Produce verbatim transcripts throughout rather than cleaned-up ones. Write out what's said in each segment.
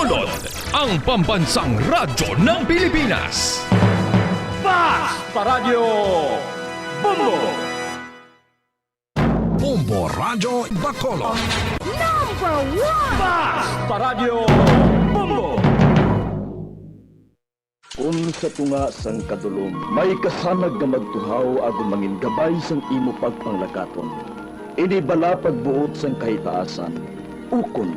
Bacolod, ang pambansang radyo ng Pilipinas. Basta Radyo Bombo! Bombo Radyo Bacolod. Number one! Basta Radyo Bombo! Kon sa tunga sang kadulom may kasanag nga magtuhaw agod mangin gabay sang imo pagpanglakaton, ini bala pagbuot sang kahitaasan, ukon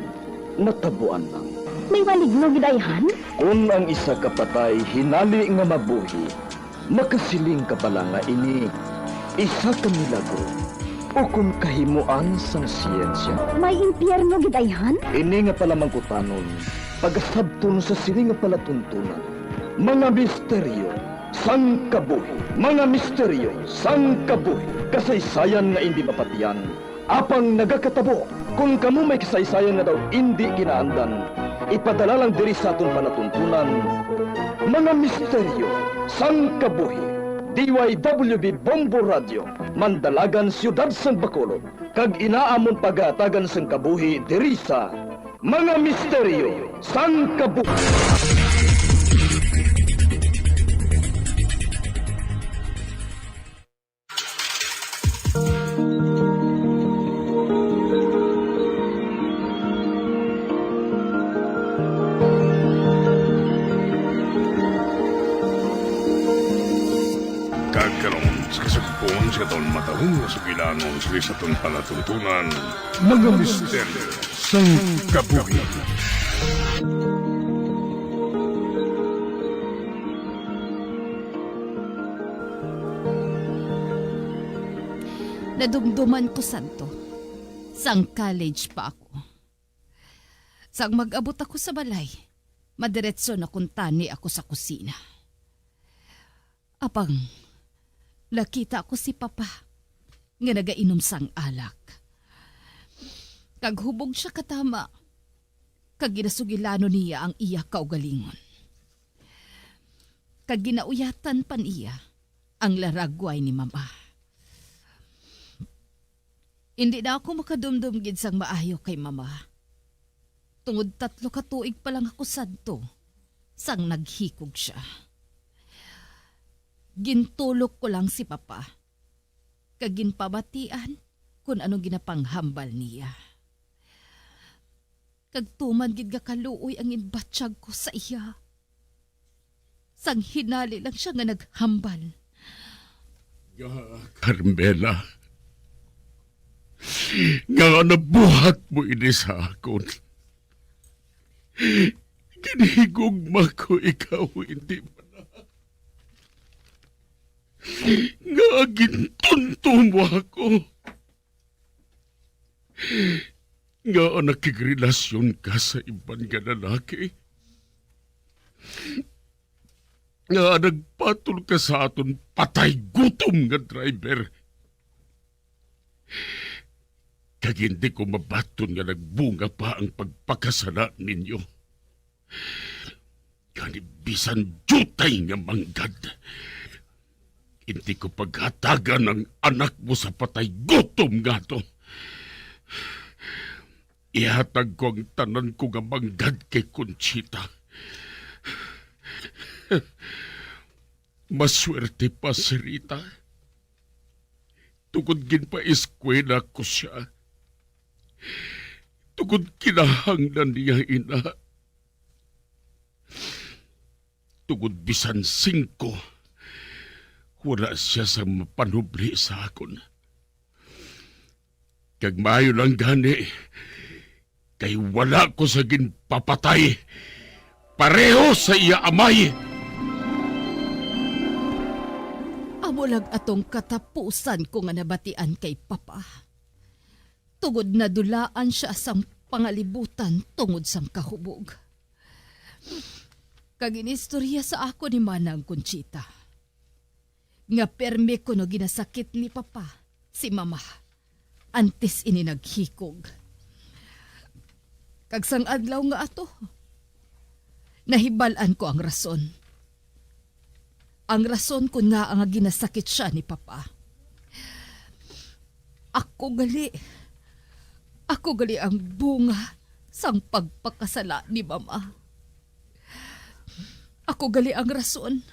natabuan lang. May maligno gid ayhan? Kon ang isa ka patay hinali nga mabuhi, makasiling ka bala nga ini isa ka milagro ukon kahimoan sang siyensya? May impyerno gid ayhan? Ini nga palamangkutanon pagasabton sa sini nga palatuntunan. Mga misteryo sang kabuhi. Mga misteryo sang kabuhi. Kasaysayan nga indi mapatian, apang nagakatabo. Kon kamo may kasaysayan nga daw indi ginaandan, ipadala lang diri sa aton palatuntunan. Mga misteryo sang kabuhi. D Y W B Bombo Radio, Mandalagan, Siyudad sang Bacolod, kag ina amon paghatagan sang kabuhi diri sa Mga Misteryo sang Kabuhi. Kag karon, sa kasugpon sa aton matahom nga sugilanon sa aton palatuntunan, Mga Misteryo sang Kabuhi. Nadumduman ko sadto sang college pa ako. Sang mag-abot ako sa balay, madiretso na kuntani ako sa kusina. Apang, nakita ko si Papa nga nagainom sang alak. Kag hubog sia katama, kag ginasugilanon niya ang iya kaugalingon. Kag ginauyatan pa niya ang laragway ni Mama. Indi na ako makadumdom gid sang maayo kay Mama, tungod tatlo ka tuig pa lang ako sadto sang naghikog sia. Gintulok ko lang si Papa, kag ginpamatian kon ano ginapanghambal niya. Kag tuman gid nga kaluoy ang ginbatyag ko sa iya. Sang hinali lang sia nga naghambal. Nga, Carmela, nga nabuhat mo ini sa akon. Ginhigugma ko ikaw, hindi ba na? Nga gintunto mo ako. Nga nakigrelasyon ka sa iban nga lalaki, nga nagpatol ka sa aton patay gutom nga driver, kag hindi ko mabaton nga nagbunga pa ang pagpakasala ninyo. Gani, bisan diutay nga manggad, hindi ko paghatagan ang anak mo sa patay gutom nga ato. Ihatag ko ang tanan ko nga manggad kay Conchita. Maswerte pa si Rita, tungod ginpaeskwela ko sia, tungod kinahanglan niya ina. Tungod bisan singko, wala sia sang mapanubli sa akon. Kag maayo lang gani, kay wala ko sia ginpapatay pareho sa iya amay. Amo lang atong katapusan ko nga nabatian kay Papa, tungod nadulaan sia sang pangalibutan tungod sang kahubog. Kag ginistorya sa akon ni Manang Conchita nga pirme kuno ginasakit ni Papa si Mama antes ini naghikog. Kag sang adlaw nga ato, nahibal-an ko ang rason. Ang rason kon ngaa nga ginasakit sia ni Papa. Ako gali, ako gali ang bunga sang pagpakasala ni Mama. Ako gali ang rason.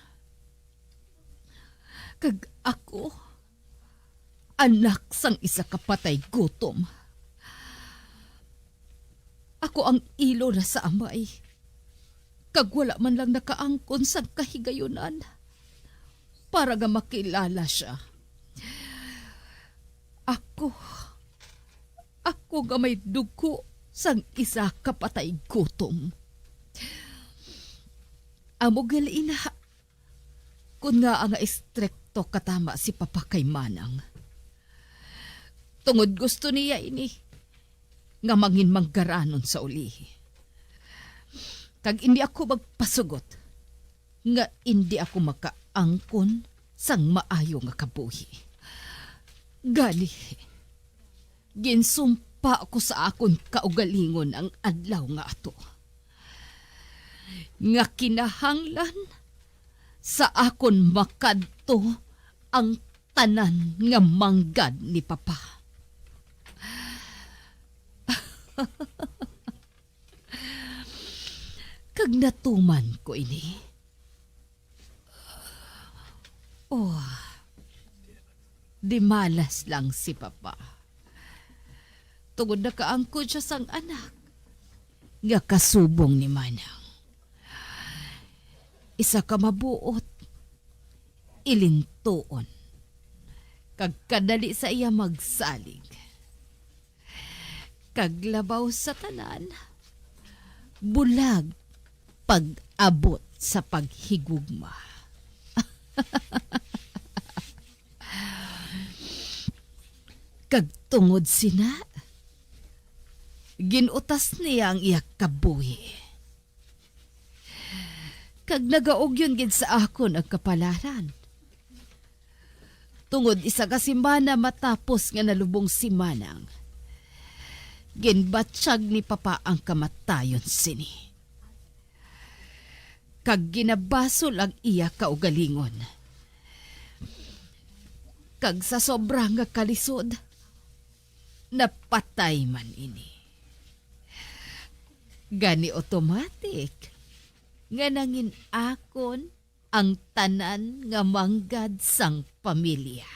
Kag ako, anak sang isa ka patay gutom. Ako ang ilo na sa amay, kag wala man lang nakaangkon sang kahigayunan para nga makilala sia. Ako, ako nga may dugo sang isa ka patay gutom. Amo gali ina, kun ngaa nga istrikto katama si Papa kay Manang. Tungod gusto niya ini nga mangin manggaranon sa ulihi. Kag indi ako magpasugot nga indi ako makaangkon sang maayo nga kabuhi. Gani, ginsumpa ko sa akon kaugalingon ang adlaw nga ato, nga kinahanglan sa akon makadto ang tanan nga manggad ni Papa. Kag natuman ko ini. Oh, di malas lang si Papa. Tungod nakaangkon siya sang anak nga kasubong ni Manang. Isa ka mabuot, ilintuon, kag kadali sa iya magsalig. Kag labaw sa tanan, bulag pag-abot sa paghigugma. Kag tungod sina, gin-utas niya ang iya kabuhi. Kag nagaugyon gid sa akon ang kapalaran. Tungod isa ka semana matapos nga nalubong si Manang, ginbatyag ni Papa ang kamatayon sini. Kag ginabasol ang iya kaugalingon. Kag sa sobra nga kalisod, napatay man ini. Gani, automatic nga nangin akon ang tanan nga manggad sang pamilya.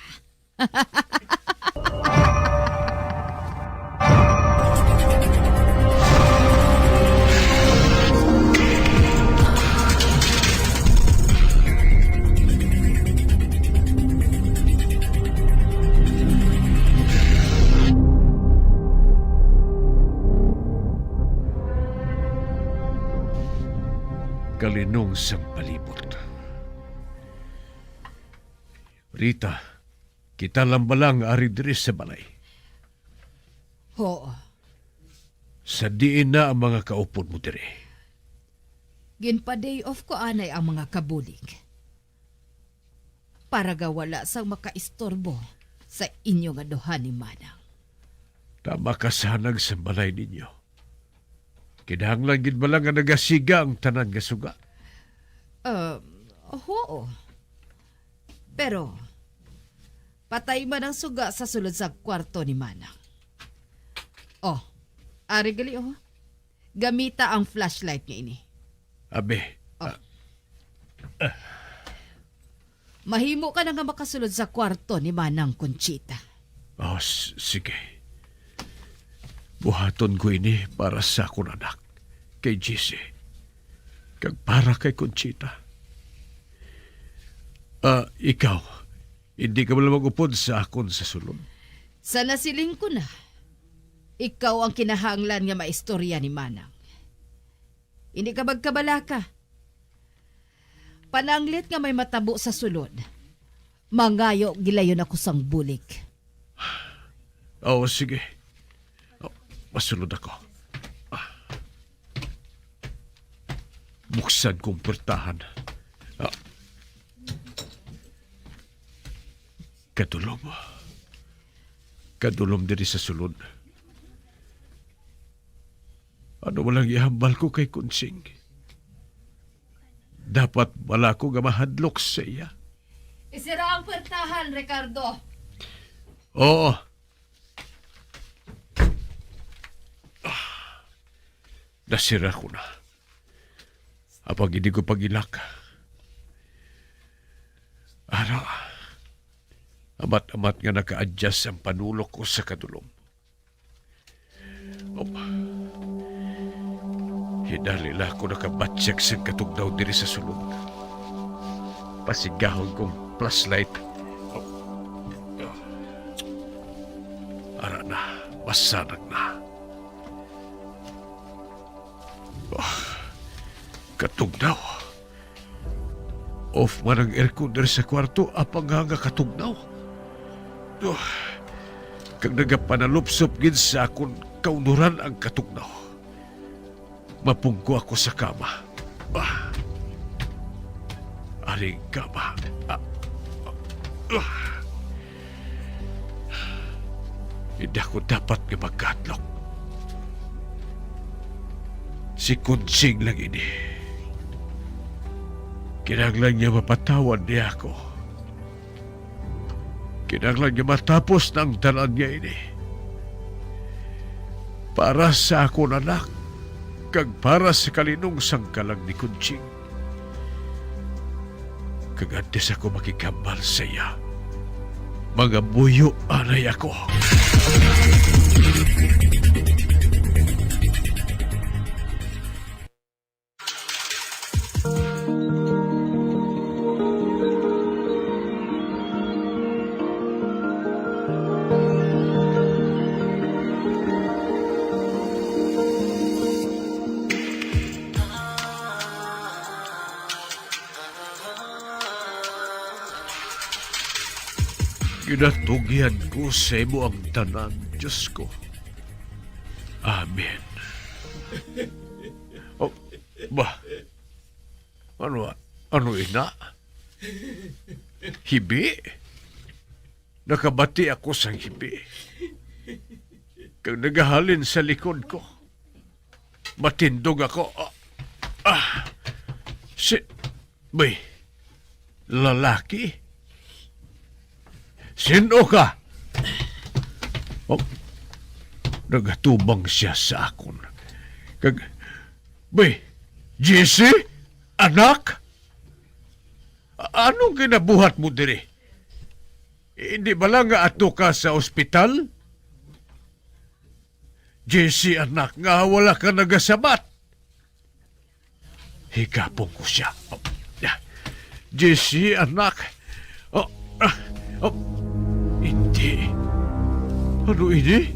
Kalinong sang palibot. Rita, kita lang bala nga ari diri sa balay? Oo. Sa diin na ang mga kaupod mo diri? Ginpa-day off ko anay ang mga kabulig para nga wala sang makaistorbo sa inyo nga duha ni Manang. Tama ka sa hanag sa balay ninyo. Kinahanglan gid bala nga nagasiga ang tanan nga suga? Ah, oo. Pero, patay man ang suga sa sulod sa kwarto ni Manang. Oh, ari gali, oh. Gamita ang flashlight nga ini. Abi. Oh. Ah. Mahimo ka na nga makasulod sa kwarto ni Manang Conchita. Oh, s-, sige. Buhaton ko ini para sa akon anak, kay Jessie, kag para kay Conchita. Ah, ikaw, hindi ka bala mag-upod sa akon sa sulod? Sa nasiling ko na, ikaw ang kinahanglan nga maistorya ni Manang. Hindi ka magkabalaka. Pananglit nga may matabo sa sulod, mangayo gilayon ako sang bulig. Oh, sige. Oh, masulod ako. Ah. Buksan kong puwertahan. Ah. Kadulom. Kadulom diri sa sulod. Ano man ang ihambal ko kay Kunsing? Dapat bala ko nga mahadlok sa iya. Isira ang puwertahan, Ricardo. Oo. Ah. Nasira ko na. Apang hindi ko pag-ilak. Ara, amat-amat nga naka-adjust ang panulok ko sa kadulom. Op. Hinali lang ako nakabatyag sang katugnaw diri sa sulod. Pasigahon kong flashlight. Op. Ara na, masanag na. Ah, katugnaw. Off man ang aircon diri sa kwarto, apang nga, nga katugnaw. Oh, kag nagapanalupsop gid sa akon kaunuran ang katugnaw. Mapungko ako sa kama. Ah. Aring kama. Ah. Ah. Hindi ako dapat nga magkadlok. Si Kunching lang ini. Kinahanglan niya mapatawad niya ako. Kinahanglan niya matapos na ang tanan niya ini. Para sa akon anak, kag para sa kalinong sang kalag ni Kunching. Kag antes ako makigambal sa iya, mangamuyo anay ako. Ginatugyan ko sa imo ang tanan, Dios ko. Amen. Oh, ba? Ano, ano ina? Hibi? Nakabati ako sang hibi. Kag nagahalin sa likod ko. Matindog ako. Ah, ah. Si, bay, lalaki? Sin-o ka? Oh, nagatubang siya sa akon. Kag, bay, Jesse? Anak? A-, anong ginabuhat mo diri? Hindi ba lang nga ato ka sa ospital? Jesse, anak, nga wala ka nagasabat. Higapon ko siya. Jesse, anak. Oh, ah, oh, hindi. Ano ini?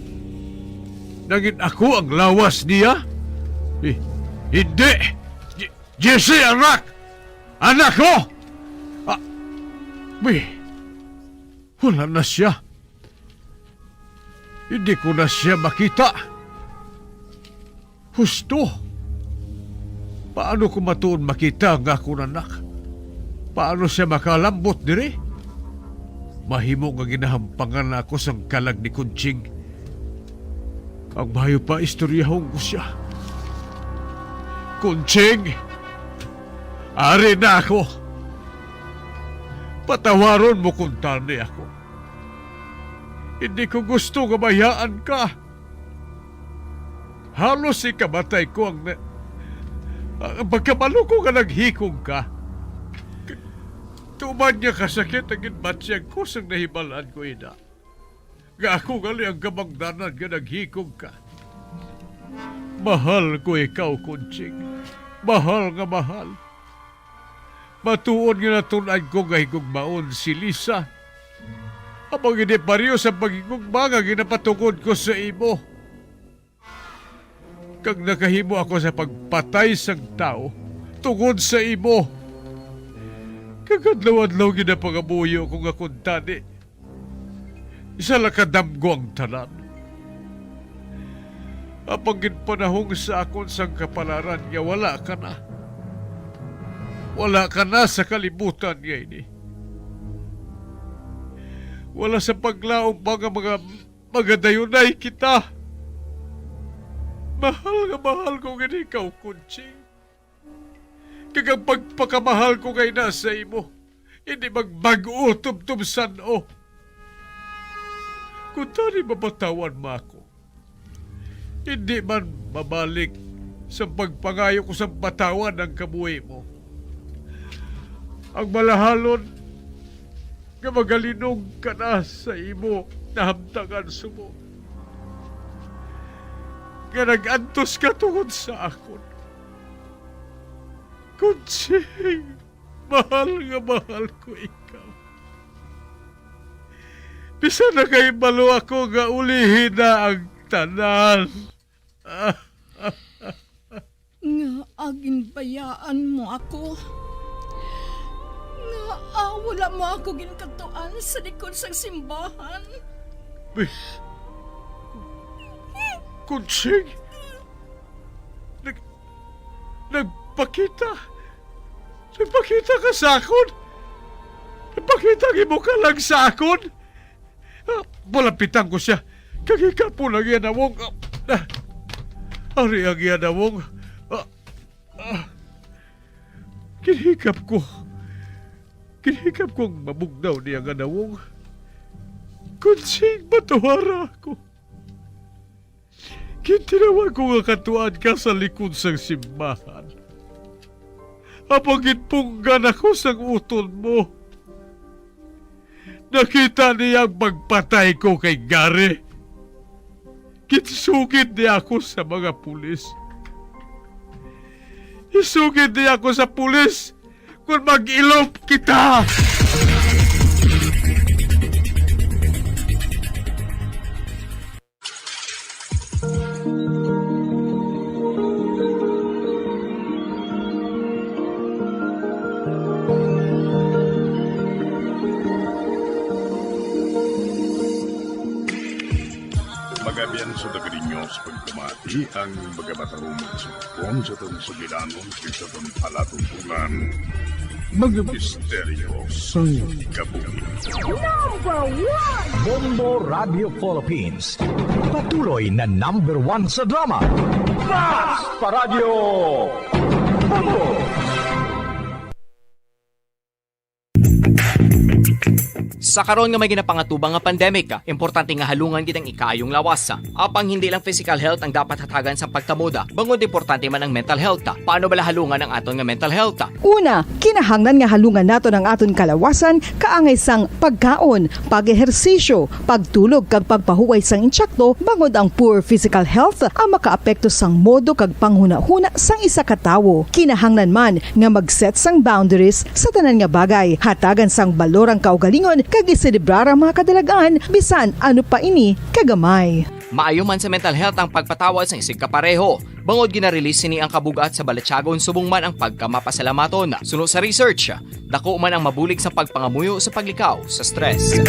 Nangin ako ang lawas niya? Eh, hindi. Je-, Jesse, anak! Anak ko! Ah, may, wala na siya. Hindi ko na siya makita. Husto. Paano ko matuod makita ang akon anak? Paano siya makalambot diri? Mahimo nga ginahampangan na ako sang kalag ni Kunching. Ang maayo pa, istoryahon ko siya. Kunching, ari na ako. Patawaron mo kuntani ako. Hindi ko gusto nga bayaan ka. Halos ikamatay ko ang na-, ang pagkabalo ko nga naghikog ka. Tuman nga kasakit ang ginbatyag ko sang nahibalaan ko ina. Nga ako gali ang kabangdanan nga naghikog ka. Mahal ko ikaw, Kunching. Mahal nga mahal. Matuod nga natun-an ko nga higugmaon si Lisa. Apang hindi pareho sa paghigugma nga ginapatungod ko sa imo. Kag nakahimo ako sa pagpatay sang tawo tungod sa imo. Kag adlaw-adlaw ginapangamuyo ko nga kuntani, isa lang kadamgo ang tanan. Apang ginpanahong sa akon sang kapalaran nga wala ka na. Wala ka na sa kalibutan nga ini. Wala sa paglaom pa nga mga magadayunay kita. Mahal nga mahal ko gid ikaw, Kunching. Kag ang pagpakamahal ko kay na sa imo, hindi magbag-o tubtob san-o. Kuntani mapatawan mo ako, hindi man mabalik sa pagpangayo ko sa patawad ang kabuhi mo. Ang malahalon nga magalinog ka na sa imo nahamtangan subong nga nag-antos ka tungod sa akon. Conching, mahal nga mahal ko ikaw. Bisan nakahibalo ako nga ulihi na ang tanan. Ngaa ginbayaan mo ako? Ngaa wala mo ako ginkadtuan sa likod sang simbahan? Bi-, Conching, nag-, nagpakita, nagpakita ka sa akon. Nagpakita ang imo kalag sa akon. Ah, palapitan ko sia. Kag hikapon ang iya nawong. Ah, ah, ari ang iya nawong. Ah, ah. Ginhikap ko. Ginhikap ko ang mabugnaw niya nga nawong. Conching, patuwara ako. Gintinawag ko nga katuan ka sa likod sang simbahan. Apang ginpunggan ako sang uton mo. Nakita niya ang pagpatay ko kay Gary. Ginsugid niya ako sa mga pulis. Isugid niya ako sa pulis kung mag-ilop kita. Magabian sa Dagrinyo sa pagpamati ang mga matarong sa Pon sa tong sugilanon kay sa tong palatuntunan. Mga misteryo sang kabuhi. Number one! Bombo Radio Philippines. Patuloy na number one sa drama. Mas pa Radio Bombo! Sa karon nga may ginapangatubang nga pandemic, importante nga halungan gid ang ikaayong lawas. Apang hindi lang physical health ang dapat hatagan sa pagtamod, bangod importante man ang mental health. Paano bala halungan ang aton nga mental health? Una, kinahanglan nga halungan naton ang aton kalawasan kaangay sang pagkaon, pag-ehersisyo, pagtulog kag pagpahuway sang intsakto, bangod ang poor physical health ang makaapekto sang modo kag panghunahuna sang isa ka tawo. Kinahanglan man nga mag-set sang boundaries sa tanan nga bagay, hatagan sang balor ang kaugalingon kag iselebrar ang mga kadalagan, bisan ano pa ini kagamay. Maayo man sa mental health ang pagpatawad sang isigkapareho, bangod gina-release sini ang kabug-at sa balatyagon subong man ang pagkamapasalamaton. Suno sa research, dako man ang mabulig sa pagpangamuyo sa paglikaw sa stress.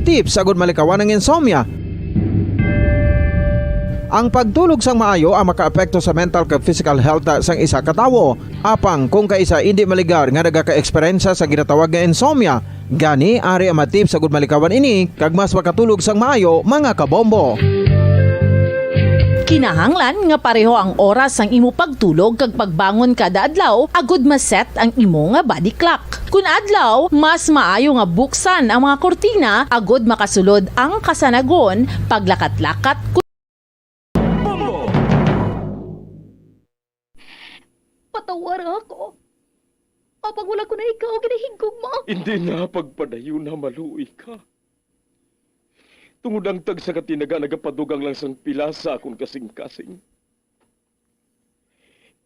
Tips agud malikawan ang insomnia. Ang pagtulog sang maayo ang makaapekto sa mental kag physical health sang isa ka tawo. Apang kung kaisa indi maligar nga nagaka-eksperyensya sa ginatawag nga insomnia, gani ari ang mga tips agud malikawan ini kag mas makatulog sang maayo, mga kabombo. Kinahanglan nga pareho ang oras sang imo pagtulog kag pagbangon kada adlaw agud ma-set ang imo nga body clock. Kun adlaw, mas maayo nga buksan ang mga kurtina agud makasulod ang kasanagon, paglakat-lakat. Patawara ako. Apang wala ko na ikaw ginahigugma. Indi na pagpadayon na maluoy ka. Tungod ang tagsa ka tinaga nagapadugang lang sang pila sa akon kasing-kasing.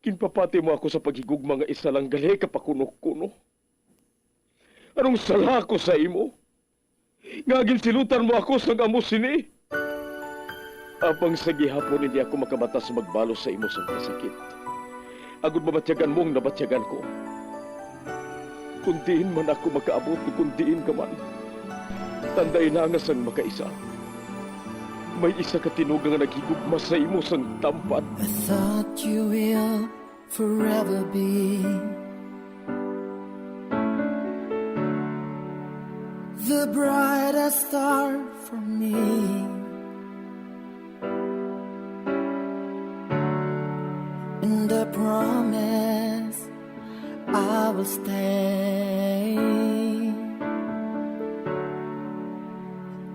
Ginpapati mo ako sa paghigugma nga isa lang gali ka pakuno-kuno. Anong sala ko sa imo? Nga ginsilutan mo ako sang amo sini? Apang sa gihapon hindi ako makabata sa magbalos sa imo sang kasakit. Agud mabatyagan mo ang nabatyagan ko. Kung diin man ako makaabot o kung diin ka man, tanday na nga sang makaisa. May isa ka tinuga nga naghigugma sa imo sang tampad. I thought you will forever be the brightest star for me. And I promise I will stay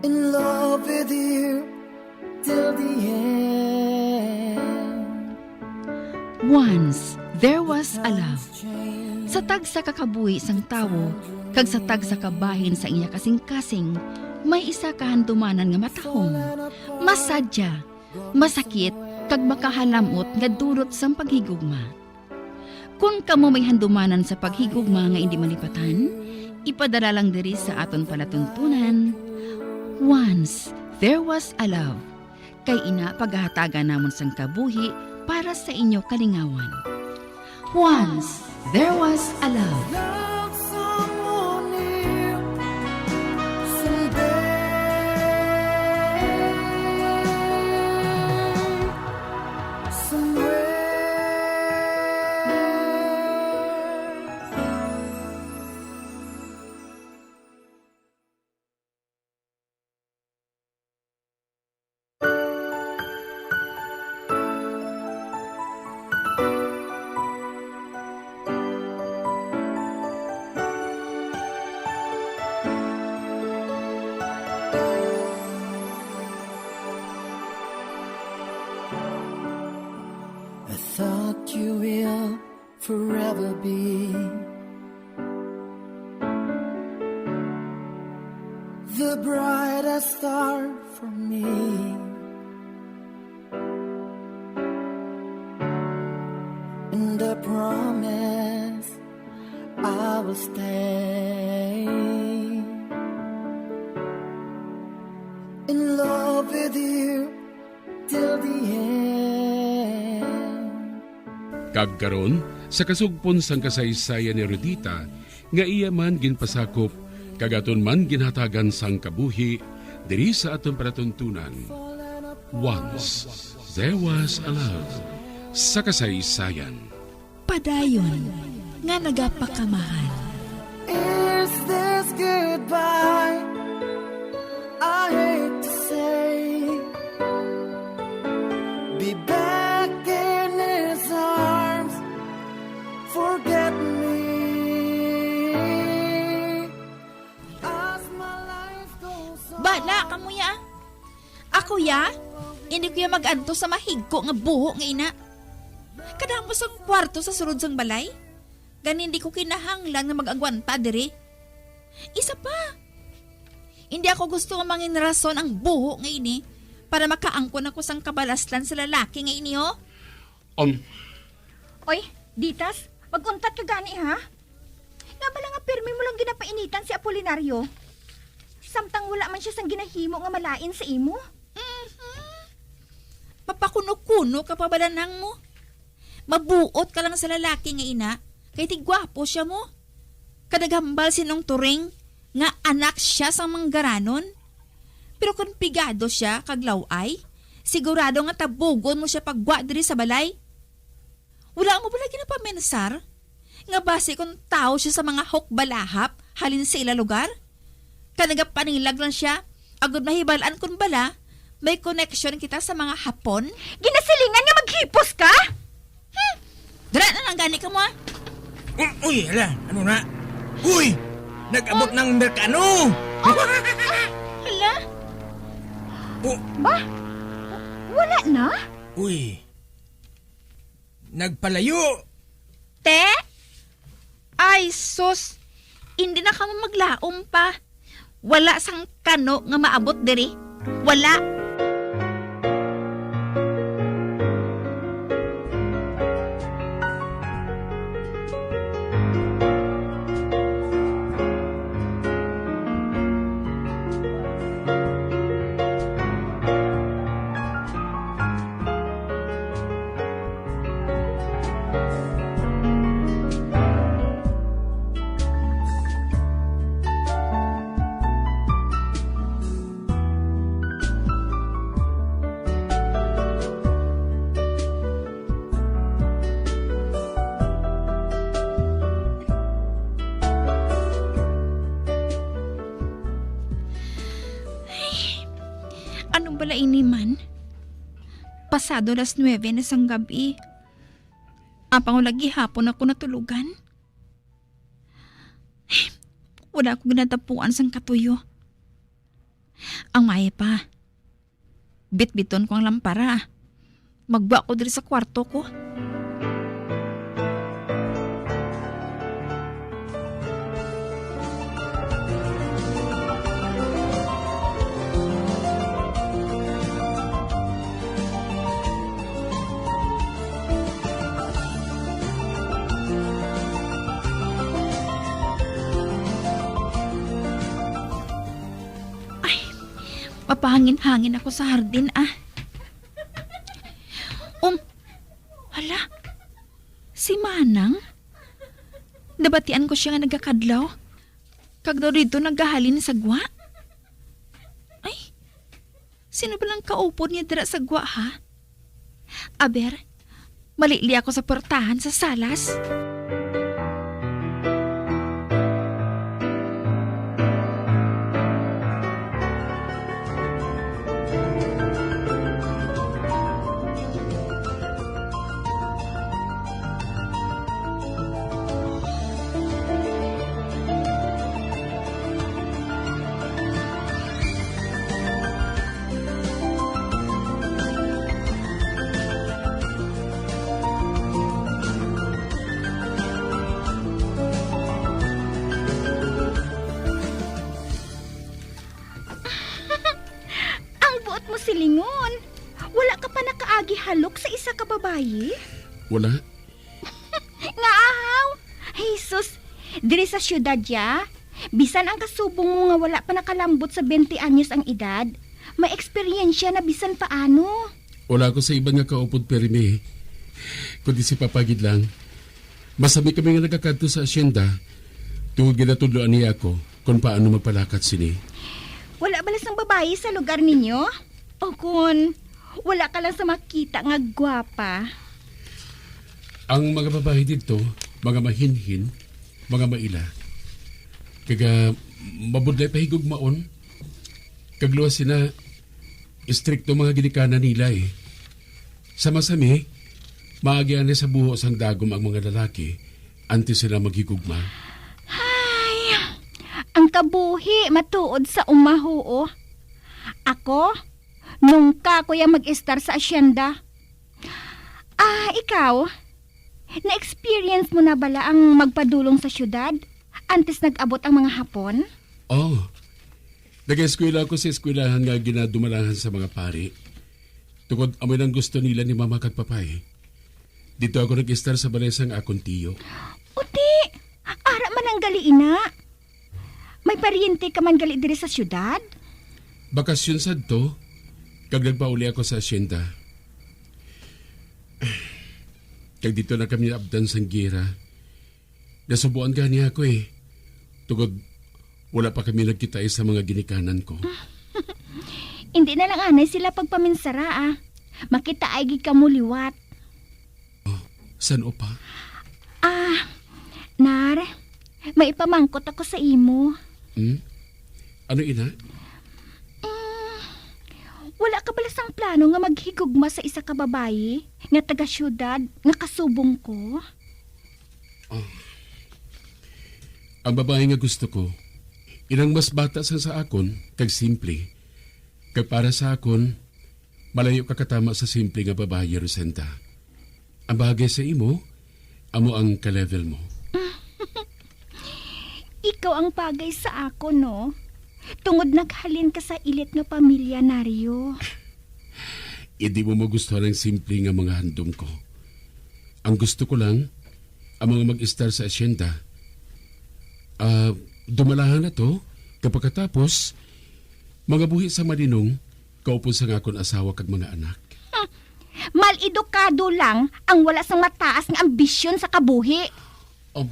in love with you till Once there was a love. Sa tagsa ka kabuhi sang tawo kag sa tagsa ka bahin sa iya kasingkasing, may isa ka handumanan nga matahom, masadya, masakit, kag makahalam-ot nga dulot sang paghigugma. Kon kamo may handumanan sa paghigugma nga indi malipatan, ipadala lang diri sa aton palatuntunan, Once There Was a Love, kay ina pagahatagan namon sang kabuhi para sa inyo kalingawan. Once There Was a Love. I thought you will forever be the brightest star for me. And I promise I will stay in love with you till the end. Kag karon, sa kasugpon sang kasaysayan ni Rudita, nga iya man ginpasakop, kag aton man ginhatagan sang kabuhi, diri sa aton palatuntunan, Once There Was a Love, sa kasaysayan. Padayon nga nagapakamahal. Is this goodbye? I hate to say, be back in his arms. Forget me as my life goes on. Bala ka mo ya. Ako ya? Hindi ko ya mag-adto sa mahigko nga buho nga ina. Kadamo sang kwarto sa sulod sang balay. Gani hindi ko kinahanglan nga mag-agwanta diri. Isa pa, hindi ako gusto nga mangin rason ang buho nga ini para makaangkon ako sang kabalaslan sa lalaki nga ini, oh. Um. Oy, Ditas, mag-untat ka gani, ha? Nga bala nga pirmi mo lang ginapainitan si Apolinario? Samtang wala man siya sang ginahimo nga malain sa imo? Mhm. Mapakuno-kuno ka pa bala nang mo? Mabuot ka lang sa lalaki nga ina, kay tigwapo siya mo. Kadaghambal sinong turing nga anak siya sang manggaranon. Pero kon pigado siya kag law-ay, sigurado nga tabugon mo siya paggwa diri sa balay. Wala mo bala ginapaminsar nga basi kon tawo siya sa mga hukbalahap halin sa ila lugar? Kag nagapanilag lang siya, agod mahibal-an kon bala may koneksyon kita sa mga Hapon. Ginasilingan nga maghipos ka? Hmm. Dara na lang gani ka mo, ah. Um, uy, hala, ano na? Uy! Nag-abot Oh. ng Merkano! Oh, ah, hala? Oh. Ba? Wala na? Uy. Nagpalayo. Te? Ay, sus. Hindi na kamo maglaom pa. Wala sang kano nga maabot diri. Wala. Ay, ano bala ini man? Pasado las nuebe na sang gab-i. Apang wala gihapon ako natulugan. Wala ako ginatapuan sang katuyo. Ang maayo pa, Bitbiton ko ang lampara. Maggwa ko diri sa kwarto ko. Ay, mapahangin-hangin ako sa hardin, ah. Um, hala, si Manang? Nabatian ko siya nga nagakadlaw. Kag daw didto nagahalin sa gwa. Ay, sino ba lang kaupod niya dira sa gwa, ha? Aber, malili ako sa portahan sa salas. Ang buot mo silingon, wala ka pa nakaagi halok sa isa ka babayi? Wala. Nga ahaw? Jesus, diri sa siyudad ya, bisan ang kasubong mo nga wala pa nakalambot sa twenty anyos ang edad, may eksperyensya na bisan paano. Wala ako sa iban nga kaupod, pirmi. Kundi si Papa gid lang. Masami kami nga nagakadto sa asyenda, tungod nga natudloan niya ako kon paano magpalakat sini. Wala bala sang babayi sa lugar ninyo? O kon wala ka lang sa makita nga gwapa? Ang mga babayi didto, mga mahinhin, mga maila. Kag, ah, mabudlay pahigugmaon. Kag luwas sina, istrikto mga ginikanan nila, eh. Sa masami, maagi anay sa buho sang dagom ang mga lalaki antes sila maghigugma. Ay, ang kabuhi matuod sa umahuo. Ako, nungka ko ya mag-estar sa asyenda. Ah, ikaw? Na-experience mo na bala ang magpadulong sa siyudad antes nag-abot ang mga Hapon? Oh, nag-eskwela ako sa eskwelahan nga ginadumalahan sa mga pari. Tungod amo nang gusto nila ni Mama kag Papay. Dito ako nag-estar sa balay sang akon tiyo. Uti, ara man ang gali ina. May paryente ka man gali diri sa siyudad? Bakasyon sadto, kag nagpauli ako sa asyenda. Kag dito na kami naabtan sang gira. Nasubuan gani ako, eh. Tungod wala pa kami nagkita sa mga ginikanan ko. Hindi na lang anay sila pagpaminsara, ah. Makitaay gid kamo liwat. Oh, san-o pa? Ah, Nar, may ipamangkot ako sa imo. Hmm? Ano ina? Mm, wala ka bala sang plano nga maghigugma sa isa ka babayi nga taga-siyudad nga kasubong ko? Ah. Ang babayi nga gusto ko, inang mas bata sang sa akon kag simple. Kag para sa akon, malayo ka katama sa simple nga babayi, Rosenda. Ang bagay sa imo, amo ang ka-level mo. Ikaw ang bagay sa akon, no? Tungod naghalin ka sa elite nga pamilya, Nario. Hindi mo magustuhan ang simple nga mga handom ko. Ang gusto ko lang, ang mga mag-estar sa asyenda. Ah, dumalahan na to, kag pagkatapos, mga buhi sa malinong, kaupod sang akon asawa kag mga anak. Hmm. Mal-edukado lang ang wala sang mataas nga ambisyon sa kabuhi. Um.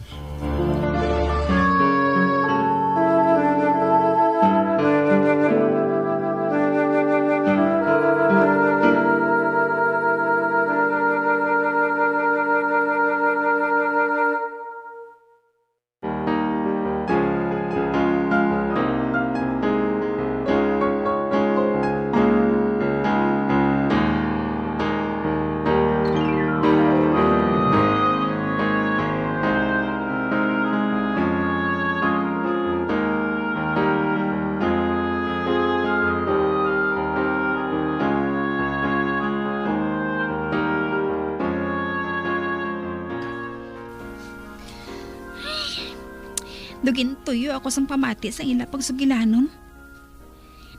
Daw gintuyo ako sang pamati sang ila pagsugilanon.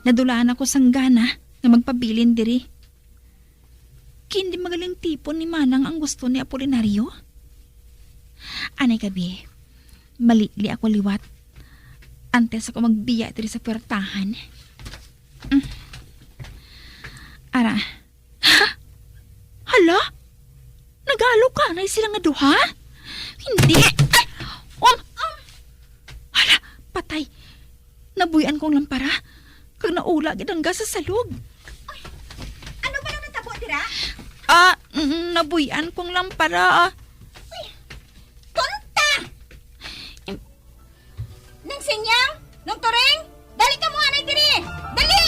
Nadulaan ako sang gana nga magpabilin diri. Kay indi magaling tipon ni Manang ang gusto ni Apolinario. Anay gabi, malikli ako liwat antes ako magbiya diri sa puwertahan. Mm. Ara. Ha? Hala? Nagalukanay sila nga duha? Hindi. Ay! Um, um. Hala, patay. Nabuy-an ko ang lampara, kag naula gid ang gas sa salog. Ay, ano ba nang natabo dira? Ah, mm, nabuy-an kong lampara. Ay, tonta! Em, Nang Sinyang, Nang Turing, dali kamo anay diri! Dali!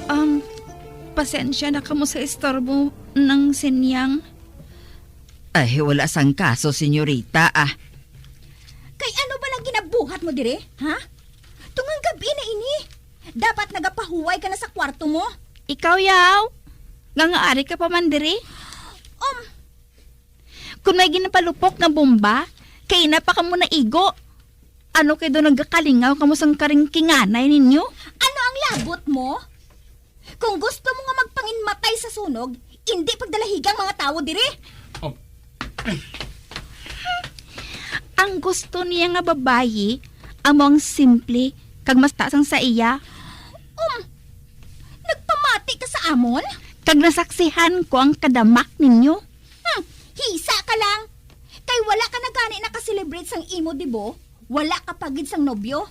Um, pasensya na kamo sa istorbo, Nang Sinyang. Ay, wala sang kaso, senyorita, ah. Kay ano ba lang ginabuhat mo diri, ha? Tungang gab-i na ini. Dapat nagapahuway ka na sa kwarto mo. Ikaw, yaw? Nga nga ari ka pa man diri? Um, Kung may ginapalupok nga bomba, kay ina pa kamo naigo. Ano kay do nagakalingaw kamo sang karingkinganay ninyo? Ano ang labot mo? Kung gusto mo nga magpanginmatay sa sunog, indi pagdalahigang mga tawo diri. Oh. Ang gusto niya nga babayi amo ang simple kag mas taas ang sa iya. Um, nagpamati ka sa amon? Kag nasaksihan ko ang kadamak ninyo. Hmm, hisa ka lang. Kay wala ka na gani naka-celebrate sang imo debut, wala ka pa gid sang nobyo.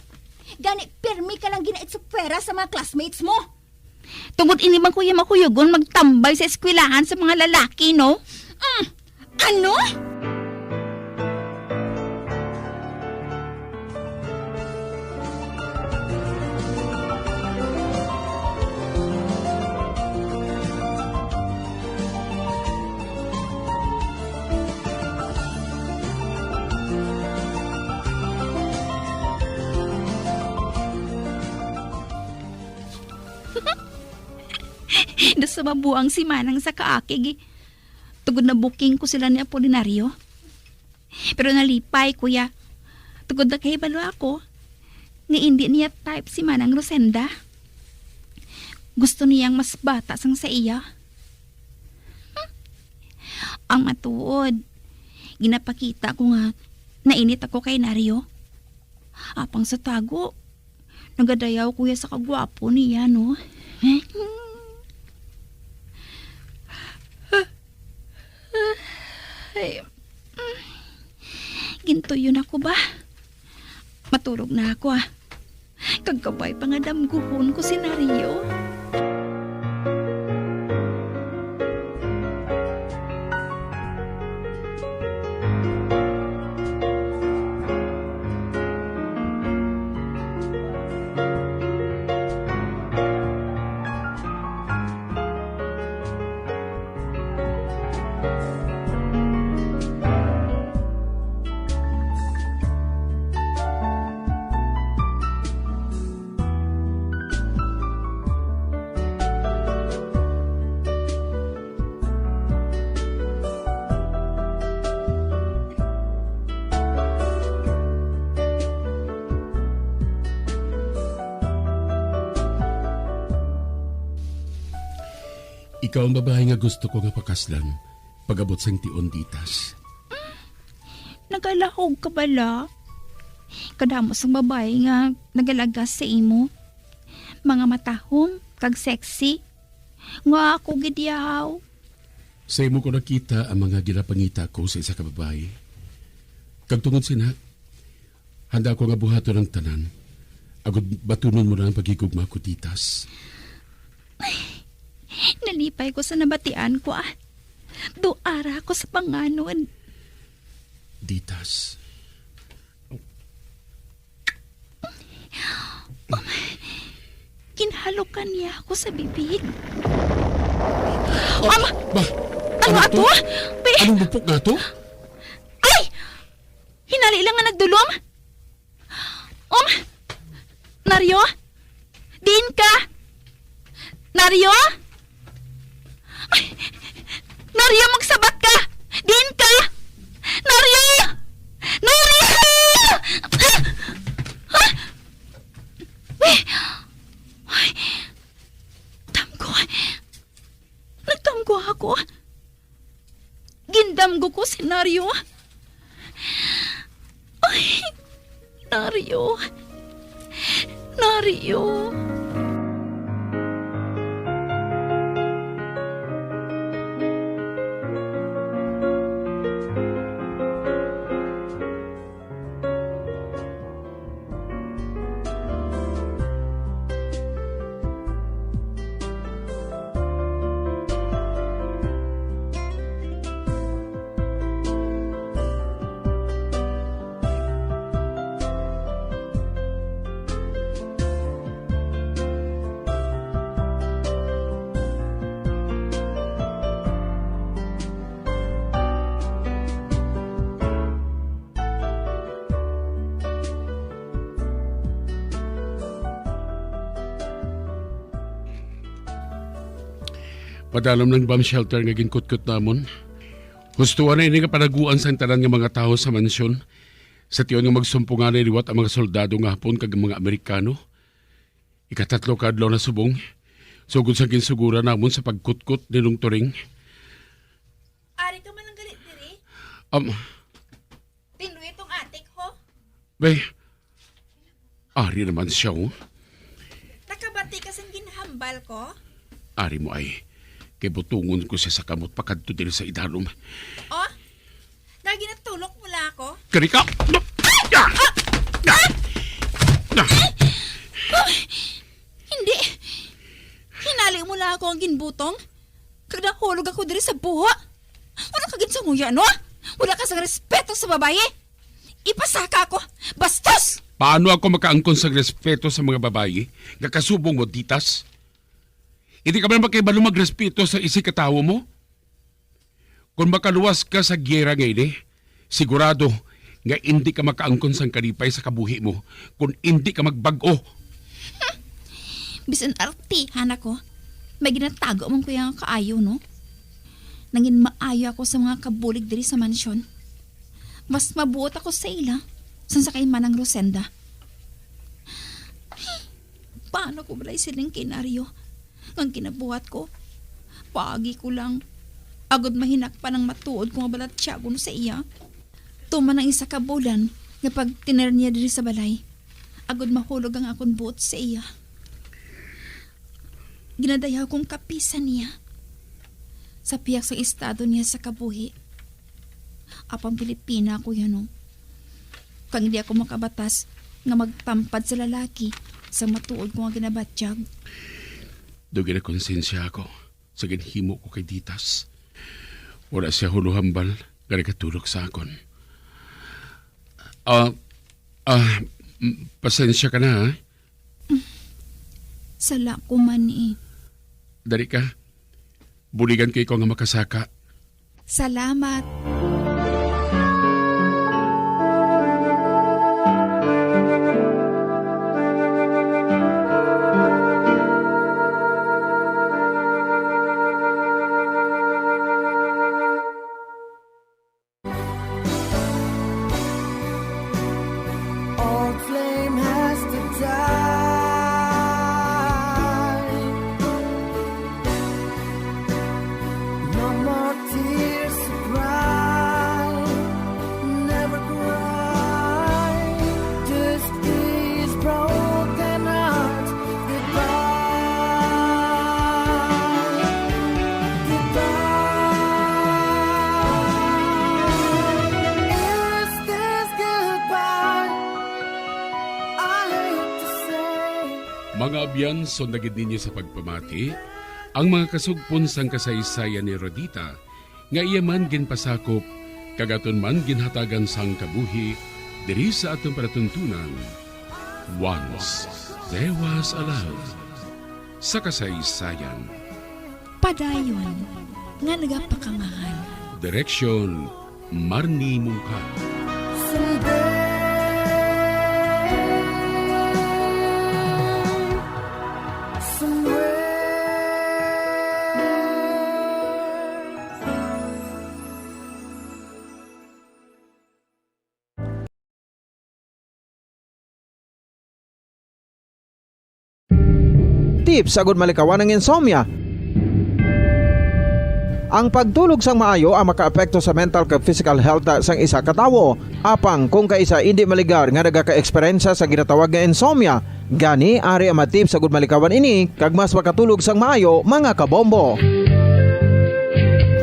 Gani, pirmi ka lang ginaitsupwera sa mga classmates mo. Tungod ini man kuya makuyugon magtambay sa eskwelahan sa mga lalaki, no? Mm. Ano? Nasumabuang si Manang sa kaakig, eh. Tungod na booking ko sila ni Apolinario. Pero nalipay, kuya. Tungod nakahibalo ako nga indi niya type si Manang Rosenda. Gusto niyang mas bata sang sa iya. Hmm. Ang matuod, ginapakita ko nga nainit ako kay Nario. Apang sa tago, nagadayaw ko ya sa kagwapo niya, no? Ay, mm. Gintuyo na ko ba? Maturog na ako, ah. Kag kabay pa nga damguhon ko si Nario. Ikaw ang babayi nga gusto ko nga pakaslan pag-abot sang tion, Ditas. Nagalahog ka bala? Kadamo sang babayi nga nagalagas sa imo. Mga matahom kag sexy. Nga ako gid, yaw. Sa imo ko nakita ang mga ginapangita ko sa isa ka babayi. Kag tungod sina, handa ako nga buhaton ang tanan, agod batunon mo na ang paghigugma ko, Ditas. Nalipay ko sa nabatian ko, ah. Duara ako sa panganod. Ditas. Ginhalokan niya ako sa bibig. Ah, Ama! Ba? Ano Ano ato? to? Be! Anong bupok nga to? Ay! Hinali lang nga nagdulom. Um, Nario? Diin ka? Nario? Ay, Nario, magsabat ka! Diin ka? Nario! Nario! Ah! Ah! Ay! Damgo. Nagdamgo ako. Gindamgo ko si Nario. Ay, Nario. Nario. Padalom lang bomb shelter nga ginkutkot namon. Hustuan na ini nga panaguan sang tanan nga mga tawo sa mansyon. Sa tion nga magsumpungan na liwat ang mga soldado nga Hapon kag mga Amerikano. Ikatatlo ka adlaw na subong, sugod sa ginsuguran namon sa pagkutkot ni Nong Turing. Ari ka man lang gali diri? Um, Tinluy tong atik, ho? Be, ari naman siya, oh. Nakabati ka sang ginhambal ko? Ari mo ay, kay butungon ko siya sa kamot pakadto diri sa idalom. Oh? Nga ginatulok mo la ako? Kari ka! Ay! Hindi! Hinali mo la ako ang ginbutong? Kag nahulog ako diri sa buho. Wala ka gid sa nguya, no? Wala ka sang respeto sa babayi. Ipasaka ako. Bastos! Paano ako makaangkon sang respeto sa mga babayi nga kasubong mo, Ditas? Hindi ka man makahibalo magrespeto sa isi ka tawo mo? Kung makaluwas ka sa giyera nga ini, sigurado nga indi ka makaangkon sang kalipay sa kabuhi mo kung indi ka magbag-o. Bisan artihan ako, may ginatago man ko yang kaayo, no? Nangin maayo ako sa mga kabulig diri sa mansyon. Mas mabuot ako sa ila sang sa kay Manang Rosenda. Paano ko balay siling kay Nario? Nga ang kinabuhat ko, paagi ko lang, agod mahinakpan ang matuod ko nga balatyagon sa iya. Tuman ang isa ka bulan nga pagtener niya diri sa balay, agod mahulog ang akon buot sa iya. Ginadayaw kong kapisan niya sa pihak sa estado niya sa kabuhi. Apang Pilipina ako yan, oh. Kag hindi ako makabatas nga magtampad sa lalaki sa matuod ko nga ginabatyag. Dugi na konsensya ako sa ginhimo ko kay Ditas. Wala siya huluhambal nga nagatulog sa akon. Ah, ah, m-, pasensya ka na, ha? Sala ko man, eh. Dali ka. Buligan ko ikaw nga makasaka. Salamat. Old flame has to die. No more tears to cry. Never cry. This is broken heart. Goodbye. Goodbye. Is this goodbye? I hate to say. Mga abyan, sunda gid ninyo sa pagpamati ang mga kasugpon sang kasaysayan ni Rodita nga iya man ginpasakop kag aton man ginhatagan sang kabuhi diri sa aton palatuntunan. Once There was a love sa kasaysayan. Padayon nga nagapakamahal. Direksyon, Marnie Mungkal. Tips agud malikawan ang insomnia. Ang pagtulog sang maayo ang makaapekto sa mental kag physical health sang isa ka tawo. Apang kung kaisa indi maligar nga nagaka-eksperyensya sa ginatawag nga insomnia, gani ari ang mga tips agud malikawan ini kag mas makatulog sang maayo, mga kabombo.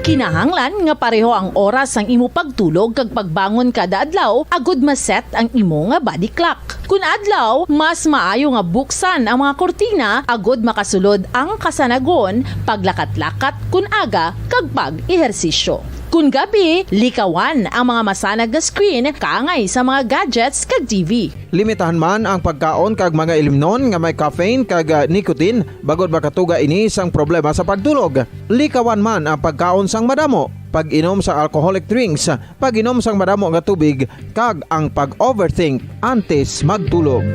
Kinahanglan nga pareho ang oras sang imo pagtulog kag pagbangon kada adlaw agud ma-set ang imo nga body clock. Kun adlaw, mas maayo nga buksan ang mga kurtina agud makasulod ang kasanagon, paglakat-lakat kun aga, kag pag-ehersisyo. Kun gabi, likawan ang mga masanag nga screen kaangay sa mga gadgets kag T V. Limitahan man ang pagkaon kag mga ilimnon nga may caffeine kag, ah, nicotine, bangod makatuga ini sang problema sa pagtulog. Likawan man ang pagkaon sang madamo, pag-inom sa alcoholic drinks, pag-inom sang madamo nga tubig, kag ang pag-overthink antes magtulog.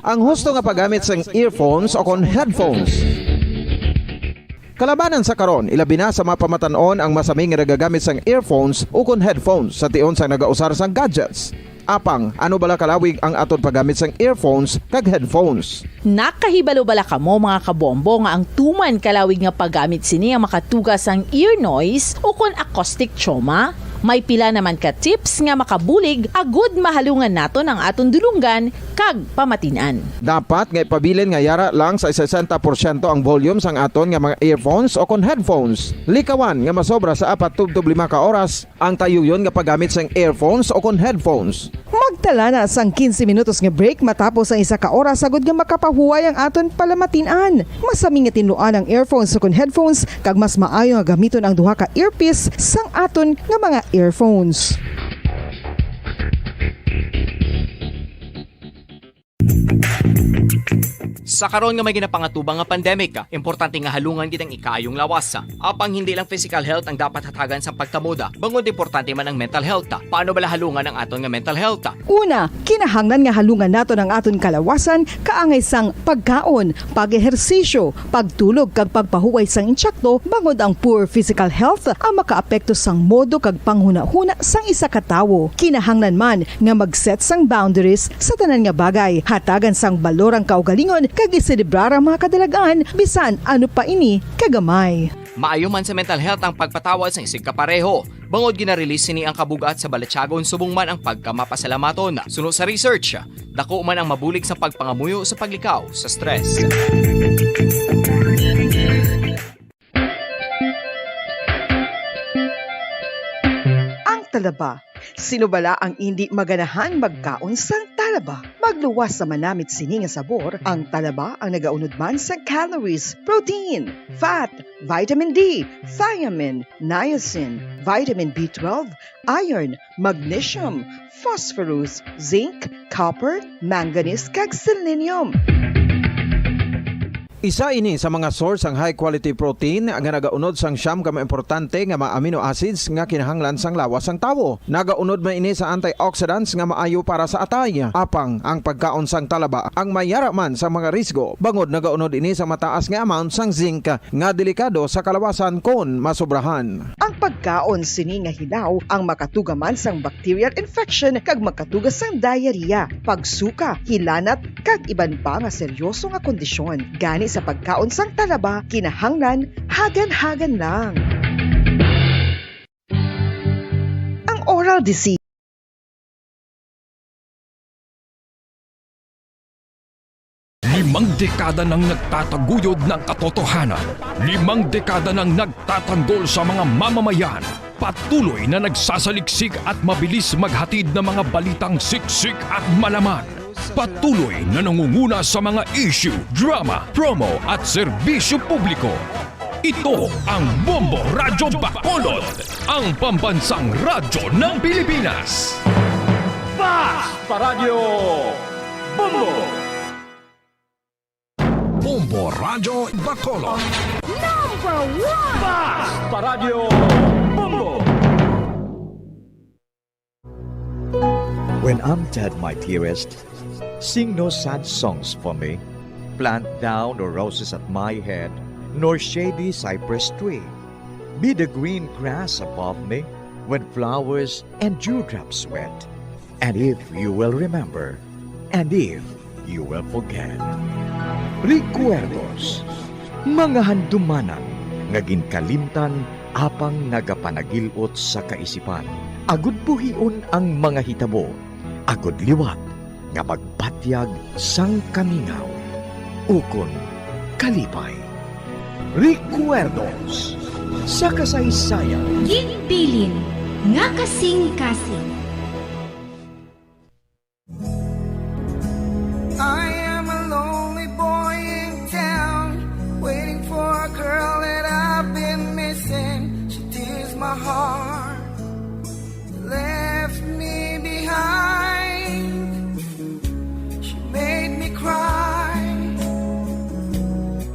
Ang husto nga paggamit sang earphones o kon headphones. Kalabanan sa karon, ilabi na sa mga pamatan-on ang masami nga nagagamit sang earphones o kon headphones sa tion sang nagausar sang gadgets. Apang, ano bala kalawig ang aton paggamit sang earphones kag headphones? Nakahibalo bala kamo, mga kabombo, nga ang tuman kalawig nga paggamit sini ang makatuga sang ear noise o kon acoustic trauma? May pila naman ka tips nga makabulig agud mahalungan naton ang aton dulonggan kag pamatin-an. Dapat nga ipabilin nga yara lang sa sesenta porsyento ang volume sang aton nga mga earphones o kon headphones. Likawan nga masobra sa apat tubtob lima ka oras ang tayuyon nga paggamit sang earphones o kon headphones. Magtala na sang quince minutos nga break matapos ang isa ka oras, agud nga makapahuway ang aton palamatin-an. Masami nga tinluan ang earphones o kon headphones, kag mas maayo nga gamiton ang duha ka earpiece sang aton nga mga earphones. Sa karon nga may ginapangatubang nga pandemic, importante nga halungan gid ang ikaayong lawas. Apang hindi lang physical health ang dapat hatagan sang pagtamod, bangod importante man ang mental health. Paano bala halungan ang aton nga mental health? Una, kinahanglan nga halungan naton ang aton kalawasan kaangay sang pagkaon, pag-ehersisyo, pagtulog kag pagpahuway sang insakto, bangod ang poor physical health ang makaapekto sang modo kag panghunahuna sang isa ka tawo. Kinahanglan man nga mag-set sang boundaries sa tanan nga bagay, hatagan sang balor ang kaugalingon kag iselebrar ang mga kadalag-an, bisan ano pa ini kagamay. Maayo man sa mental health ang pagpatawad sang isigkapareho, bangod gina-release sini ang kabug-at sa balatyagon subong man ang pagkamapasalamaton. Suno sa research, dako man ang mabulig sa pagpangamuyo sa paglikaw sa stress. Ang talaba. Sino bala ang indi maganahan magkaon sang talaba? Magluwas sa manamit sini nga sabor, ang talaba ang nagaunod man sa calories, protein, fat, vitamin D, thiamine, niacin, vitamin B twelve, iron, magnesium, phosphorus, zinc, copper, manganese, kag selenium. Isa ini sa mga source sang high quality protein nga nagaunod sang siyam ka mga importante nga mga amino acids nga kinahanglan sang lawas sang tawo. Nagaunod man ini sa antioxidants nga maayo para sa atay. Apang ang pagkaon sang talaba ang mayara man sa mga risgo, bangod nagaunod ini sa mataas nga amount sang zinc nga delikado sa kalawasan kon masobrahan. Ang pagkaon sini nga hilaw ang makatuga man sang bacterial infection kag makatuga sang diarrhea, pagsuka, hilanat, kag iban pa nga seryoso nga kondisyon. Gani sa pagkaon sang talaba, kinahanglan hagan-hagan lang. Ang oral disease. Limang dekada nang nagtataguyod ng katotohanan. Limang dekada nang nagtatanggol sa mga mamamayan. Patuloy na nagsasaliksik at mabilis maghatid ng mga balitang siksik at malaman. Patuloy na nangunguna sa mga issue, drama, promo at serbisyo publiko. Ito ang Bombo Radyo Bacolod, ang pambansang radyo ng Pilipinas. Fast Paradyo Bombo! Bombo Radyo Bacolod. Number one! Fast Paradyo Bombo! When I'm dead, my dearest, sing no sad songs for me. Plant thou no roses at my head, nor shady cypress tree. Be the green grass above me, when flowers and dewdrops wet. And if you will remember, and if you will forget. Recuerdos, mga handumanan nga ginkalimtan apang nagapanagil-ot sa kaisipan, agud buhion ang mga hitabo, agud liwat nga magbatyag sang kamingaw ukon kalipay. Recuerdos sa kasaysayan. Ginbilin nga kasing-kasing. I am a lonely boy in town, waiting for a girl that I've been missing. She tears my heart, left me behind. She made me cry.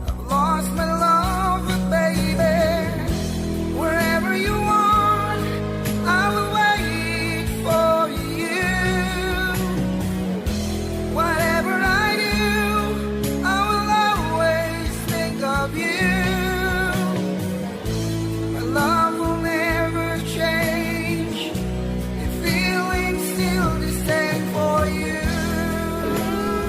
I've lost my love, but baby, wherever you are, I will wait for you. Whatever I do, I will always think of you. My love will never change. The feeling's still the same for you.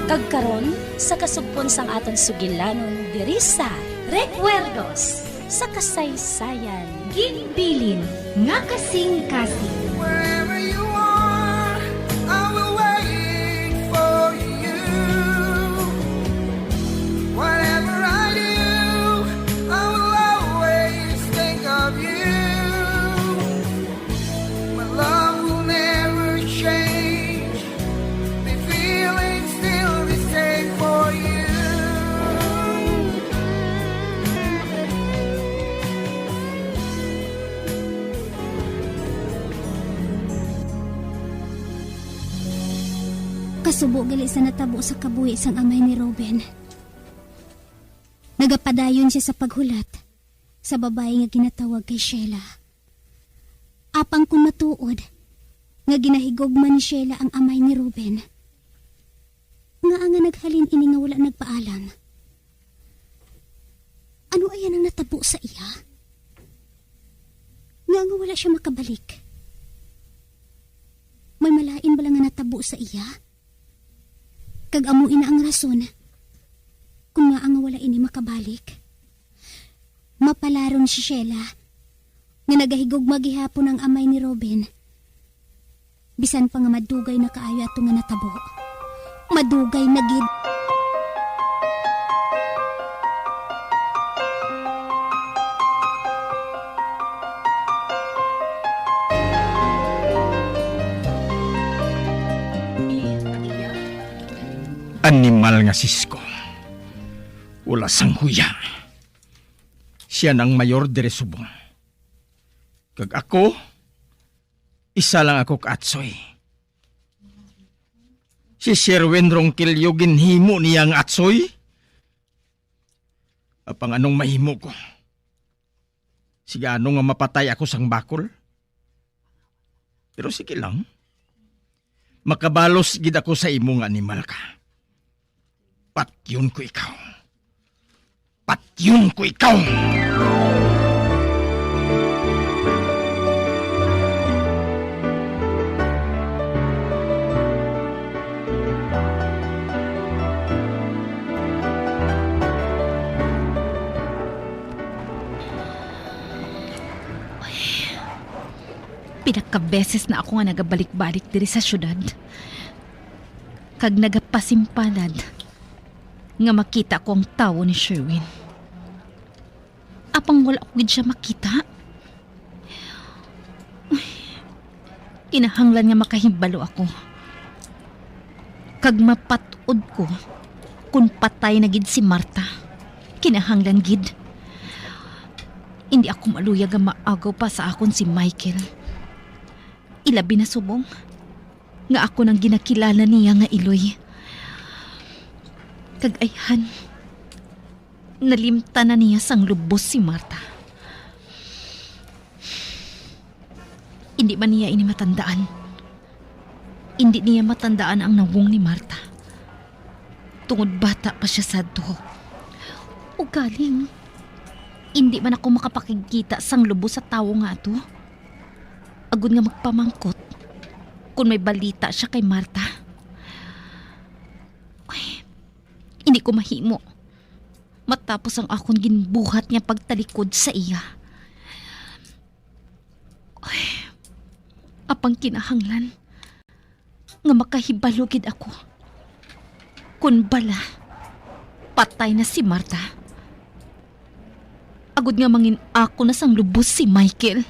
Kag karon, sa kasugpon sang aton sugilanon diri sa Recuerdos sa Kasaysayan. Ginbilin nga kasing-kasing. Wherever you are, I will wait for you. Whatever I do, I will always think of you. My love will never change. The feeling's still the same for you. Kasubo gali sa natabo sa kabuhi sang amay ni Ruben, nagapadayon sia sa paghulat sa babayi nga ginatawag kay Sheila. Apang kon matuod nga ginahigugma ni Sheila ang amay ni Ruben, ngaa nga naghalin ini nga wala nagpaalam? Ano aya nang natabo sa iya? Ngaa nga wala sia makabalik? May malain bala nga natabo sa iya? Kag amo ina ang rason kon ngaa nga wala ini makabalik. Mapalaron si Sheila nga nagahigugma gihapon ang amay ni Ruben, bisan pa nga madugay na kaayo ato nga natabo. Madugay na gid. Animal nga sisko. Wala sang huya. Sia na ang mayor diri subong. Kag ako, isa lang ako ka atsoy. Si Sherwin Ronquillo ginhimo niya nga atsoy. Apang anong mahimo ko? Sige, ano nga mapatay ako sang bakol? Pero sige lang. Makabalos gid ako sa imo nga animal ka. Patyon ko ikaw. Patyon ko ikaw! Pila ka beses na ako nga nagabalik-balik diri sa syudad, kag nagapasimpalad nga makita ko ang tawo ni Sherwin. Apang wala ko gid sia makita. Kinahanglan nga makahibalo ako, kag mapat-od ko kon patay na gid si Marta. Kinahanglan gid. Indi ako maluya nga maagaw pa sa akon si Michael. Ilabi na subong nga ako nang ginakilala niya nga iloy. Kag ayhan, nalimtan na niya sang lubos si Marta. Indi man niya ini matandaan. Indi niya matandaan ang nawong ni Marta. Tungod bata pa sia sadto. Ugaling, indi man ako makapakigkita sang lubos sa tawo nga ato. Agod nga magpamangkot kon may balita sia kay Marta. Ay, hindi ko mahimo. Matapos ang akon ginbuhat nga pagtalikod sa iya. Ay, apang kinahanglan nga makahibalo gid ako. Kun bala, patay na si Marta. Agod nga mangin-ako na sang lubos si Michael.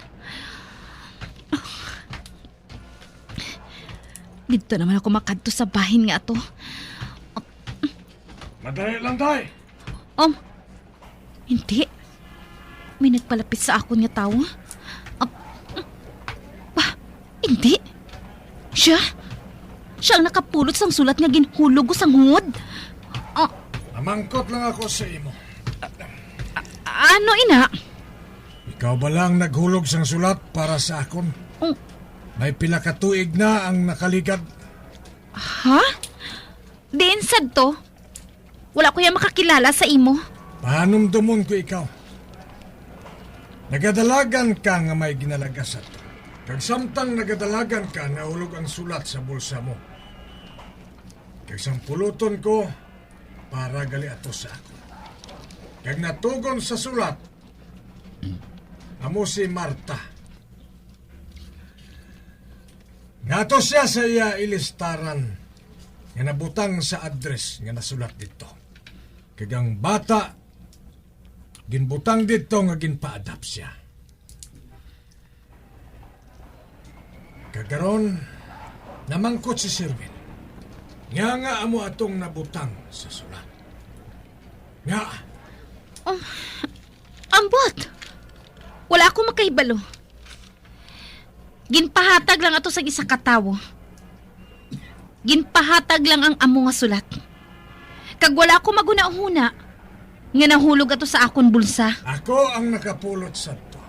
Didto naman ako makadto sa bahin nga ato. Madali lang, day. Um, hindi. May nagpalapit sa akon nga tawo. Ah, ba, hindi. Siya? Siya ang nakapulot sang sulat nga ginhulog ko sang hungod. Ah, Namangkot lang ako sa imo. Ano ina? Ikaw ba lang naghulog sang sulat para sa akon? Oh. May pila ka tuig na ang nakaligad. Ha? Diin sadto? Wala ko ya makakilala sa imo. Pahanumdomon ko ikaw. Nagadalagan ka nga may ginalagasat. Kag samtang nagadalagan ka, nahulog ang sulat sa bulsa mo. Kag sang puluton ko, para gali ato sa akon. Kag natugon sa sulat, amo si Marta. Ngadto siya sa iya ilistaran nga nabutang sa address nga nasulat didto. Kag ang bata ginbutang didto nga ginpa-adopt siya. Kag karon, namangkot si Sherwin, nga nga amo atong nabutang sa sulat. Nga, Um, ambot! Wala ako makahibalo. Ginpahatag lang ato sang isa ka tawo. Ginpahatag lang ang amo nga sulat. Kag wala ako maghunahuna nga nahulog ato sa akon bulsa. Ako ang nakapulot sadto.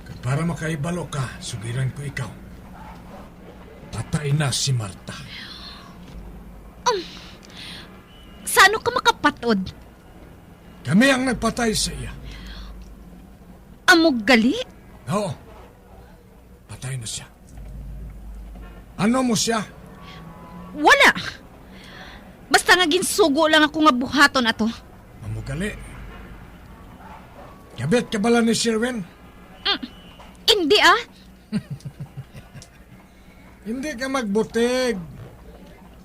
Kag para makahibalo ka, sugiran ko ikaw. Patay na si Marta. Um, sa ano ka makapat-od? Kami ang nagpatay sa iya. Amo gali? Oo. Patay na siya. Ano mo siya? Wala. Basta nga ginsugo lang ako nga buhaton ato. Amo gali. Kabit ka bala ni Sherwin? Mm, hindi, ah. Hindi ka magbutig.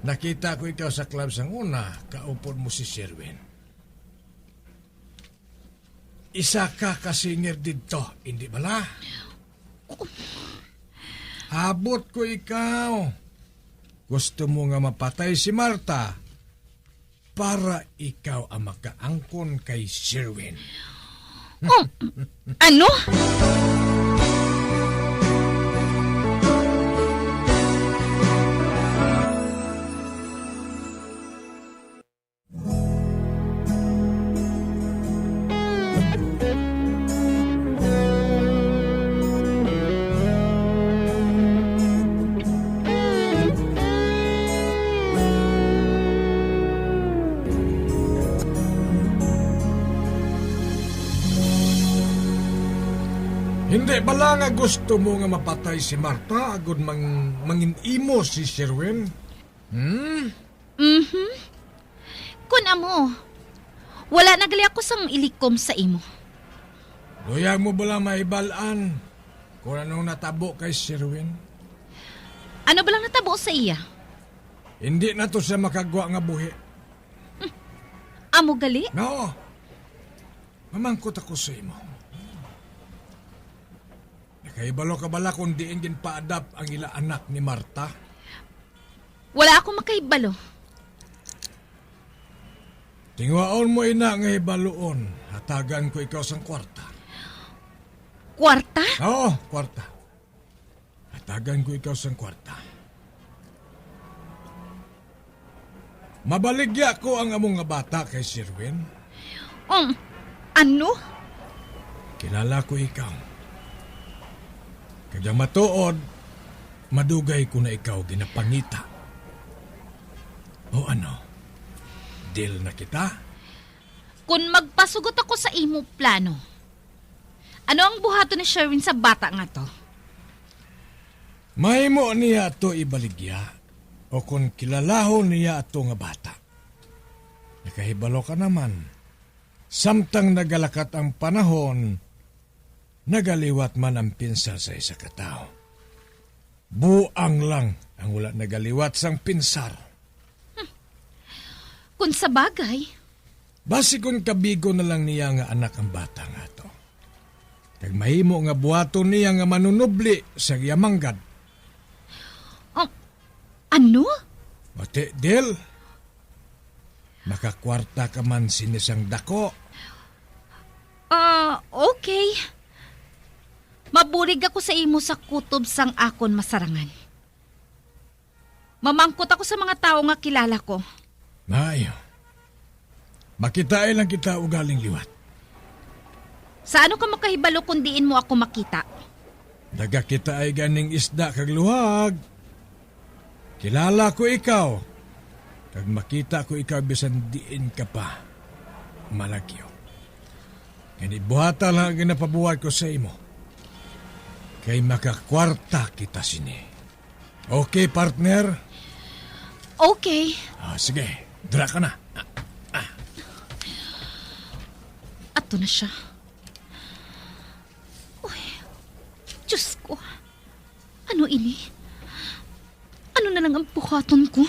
Nakita ko ikaw sa club sang una, kaupod mo si Sherwin. Isa ka ka singer didto, hindi bala? Abot ko ikaw. Gusto mo nga mapatay si Marta para ikaw ang makaangkon kay Sherwin. Oh, ano? Hindi bala nga gusto mo nga mapatay si Marta agud mang-, mangin-imo si Sherwin? Hmm? Mhm. Kun amo, wala na gali ako sang ilikom sa imo. Luyag mo bala mahibal-an kung anong natabo kay Sherwin? Ano ba lang natabo sa iya? Hindi na to siya makagwa nga buhi. Hmm. Amo gali? No. Mamangkot ako sa imo. Nakahibalo ka bala kung diin ginpa-adopt ang ila anak ni Marta? Wala ako makahibalo. Tinguhaon mo ina nga hibaluon, ha, Tagan ko ikaw sang kwarta. Kwarta? Oo, kwarta. Hatagan ko ikaw sang kwarta. Mabaligya ko ang amo nga bata kay Sherwin. Um, ano? Kilala ko ikaw. Kag ang matuod, madugay ko na ikaw ginapangita. O ano? Deal na kita? Kon magpasugot ako sa imo plano, ano ang buhaton ni Sherwin sa bata nga to? Mahimo niya to ibaligya, o kon kilalahon niya ato nga bata. Nakahibalo ka naman, samtang nagalakat ang panahon, nagaliwat man ang pinsar sa isa ka tawo. Buang lang ang wala nagaliwat sang pinsar. Kung sa bagay. Basi kon kabigo na lang niya nga anak ang bata nga to, kag mahimo nga buhaton niya nga manunubli sa iya manggad. Um, ano? Mati, Del. Makakwarta ka man sini sang dako. Ah, okay. Mabulig ako sa imo sa kutob sang akon masarangan. Mamangkot ako sa mga tawo nga kilala ko. Maayo. Makitai lang kita ugaling liwat. Sa ano ka makahibalo kung diin mo ako makita? Nagakitaay ganing isda kag luhag. Kilala ko ikaw, kag makita ko ikaw bisan diin ka pa malagyo. Kani buhata lang ang ginapabuhat ko sa imo, kay makakwarta kita sini. Okay, partner? Okay. Ah, sige, dira ka na. Ah, ah. Ato na siya. Uy, Diyos ko. Ano ini? Ano na lang ang buhaton ko?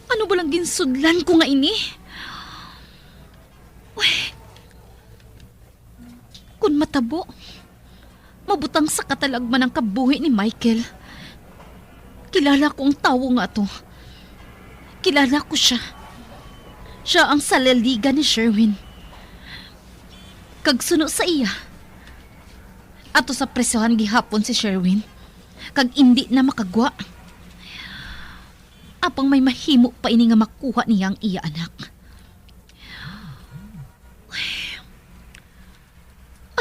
Ano ba lang ginsudlan ko nga ini? Uy. Kun matabo, mabutang sa katalagman ang kabuhi ni Michael. Kilala ko ang tawo nga ato. Kilala ko sia. Sia ang salaligan ni Sherwin. Kag suno sa iya, ato sa presohan gihapon si Sherwin, kag indi na makagwa. Apang may mahimo pa ini nga makuha niya ang iya anak.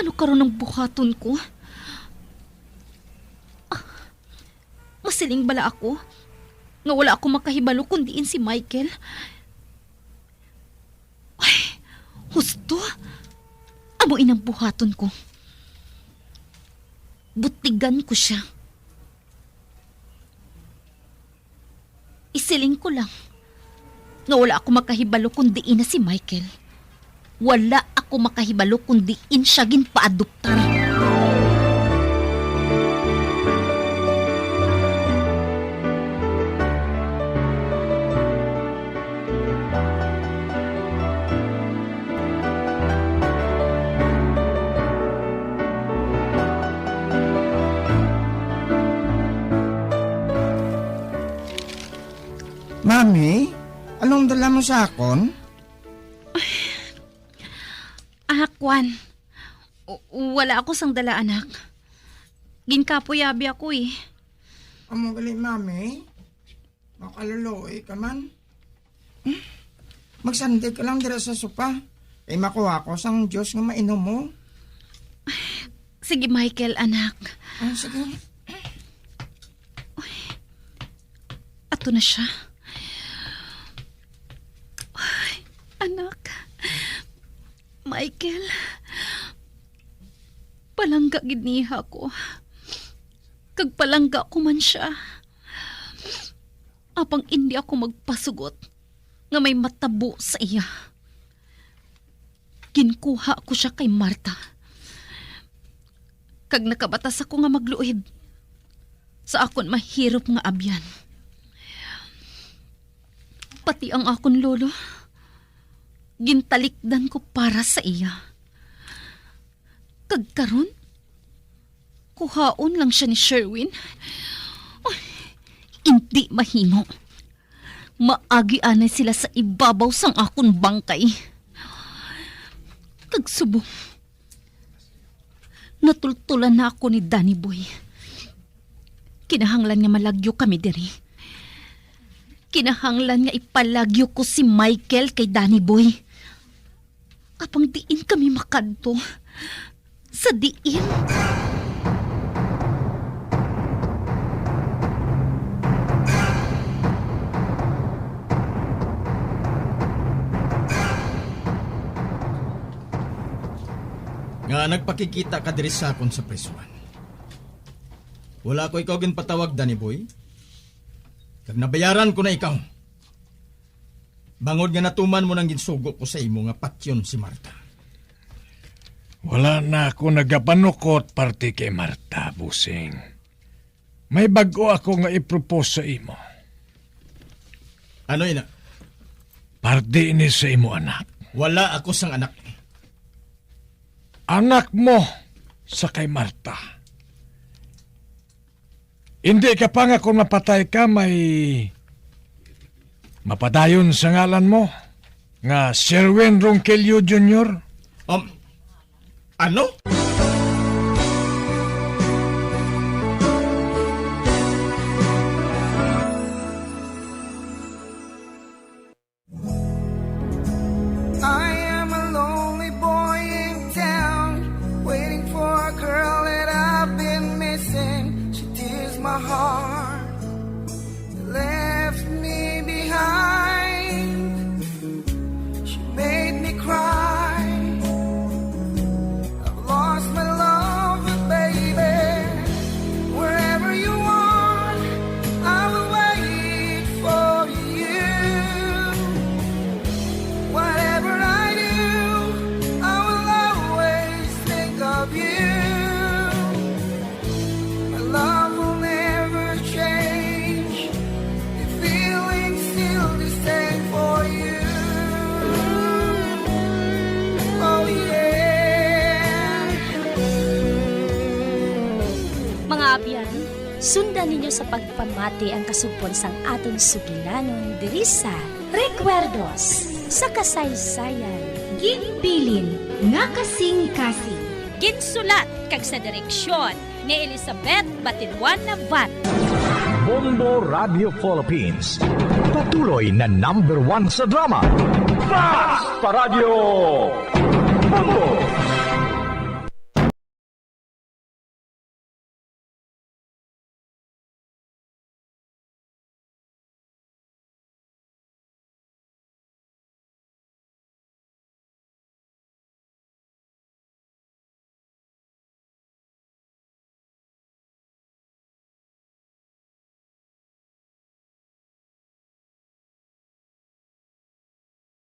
Ano karon ang buhaton ko? Ah, masiling bala ako nga wala ako makahibalo kon diin si Michael? Ay, husto. Amo inang buhaton ko. Butigan ko siya. Isiling ko lang nga wala ako makahibalo kon diin na si Michael. Wala ako makahibalo kon diin siya ginpaadoptar. Mami, anong dala mo sa akon? Ah, kwan. W-, wala ako sang dala, anak. Ginkapoy abi ako, eh. Amo gali, Mami. Makaluluoy ka man. Hmm? Magsandig ka lang dira sa sopa. Kay makuha ko sang juice nga mainom mo. Sige, Michael, anak. Ah, sige. Uy, ato na siya. Ay, anak. Michael, palangga gid niya ako. Kag palangga ko man siya. Apang indi ako magpasugot nga may matabo sa iya. Ginkuha ko sia kay Marta, kag nakabatas ako nga magluib sa akon mahirop nga abyan. Pati ang akon lolo, gintalikdan ko para sa iya. Kag karon, kuhaon lang sia ni Sherwin. Ay, indi mahimo. Maagi anay sila sa ibabaw sang akon bangkay. kag subong. Natultulan na ako ni Danny Boy. Kinahanglan nga malagyo kami diri. Kinahanglan nga ipalagyo ko si Michael kay Danny Boy. Apang diin kami makadto? Sa diin? Nga nagpakigkita ka diri sa akon sa prisuhan. Wala ko ikaw ginpatawag, Danny Boy. Kag nabayaran ko na ikaw. Bangod nga natuman mo nang ginsugo ko sa imo nga patyon si Marta. Wala na ako nagapanukot parte kay Marta, Busing. May bag-o ako nga i-propose sa imo. Ano ina? Parte ini sa imo anak. Wala ako sang anak. Anak mo sa kay Marta. Hindi ka pa nga kung mapatay ka, may mapadayon sa ngalan mo, nga Sherwin Ronquillo Junior. Um, ano? I am a lonely boy in town, waiting for a girl that I've been missing. She tears my heart, left me behind. She made me cry. I've lost my love, but baby, wherever you are, I will wait for you. Whatever I do, I will always think of you. My love will never change. The feeling's still the same for you. Oh, yeah. Mga abyan, sundan ninyo sa pagpamati ang kasugpon sang aton sugilanon diri sa Recuerdos sa Kasaysayan. Ginbilin nga kasing-kasing. Ginsulat kag sa direksyon ni Elizabeth Batiluan Navarro. Bombo Radio Philippines. Patuloy na number one sa drama. Fast pa Radyo! Bombo!